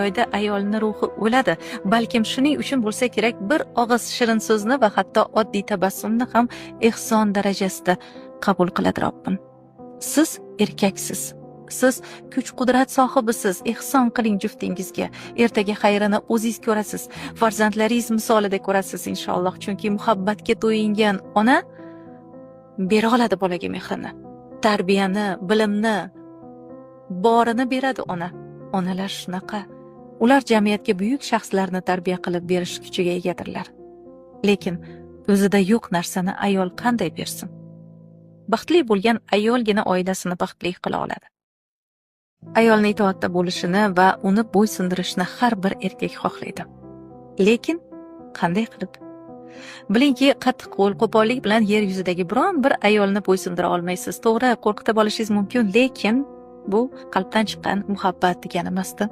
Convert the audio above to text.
Joyda ayolni ruhi o'ladi. Balkim shuning uchun bo'lsa kerak, bir og'iz shirin so'zni va hatto oddiy tabassumni ham ehson darajasida qabul qiladi Robbim. Siz erkaksiz. Siz kuch-qudrat sohibisiz. Ehson qiling juftingizga. Ertaga xayrini o'zingiz ko'rasiz. Farzandlaringiz misolida ko'rasiz, inshaalloh. Chunki muhabbatga to'yingan ona bera oladi bolaga mehrini. Tarbiyani, bilimni, borini beradi ona. Onalar shunaqa. Ular jamiyatga buyuk shaxslarni tarbiya qilib berish kuchiga egadirlar. Lekin o'zida yo'q narsani ayol qanday bersin? Baxtli bo'lgan ayolgina oilasini baxtli qila oladi. Ayolni itoatda bo'lishini va uni bo'ysundirishni har bir erkak xohlaydi. Lekin qanday qilib? Bilingki, qattiqqo'l, qo'pollik bilan yer yuzidagi biron bir ayolni bo'ysundira olmaysiz. To'g'ri, qo'rqitib olishingiz mumkin, lekin bu qalbdan chiqqan muhabbat degani emasda.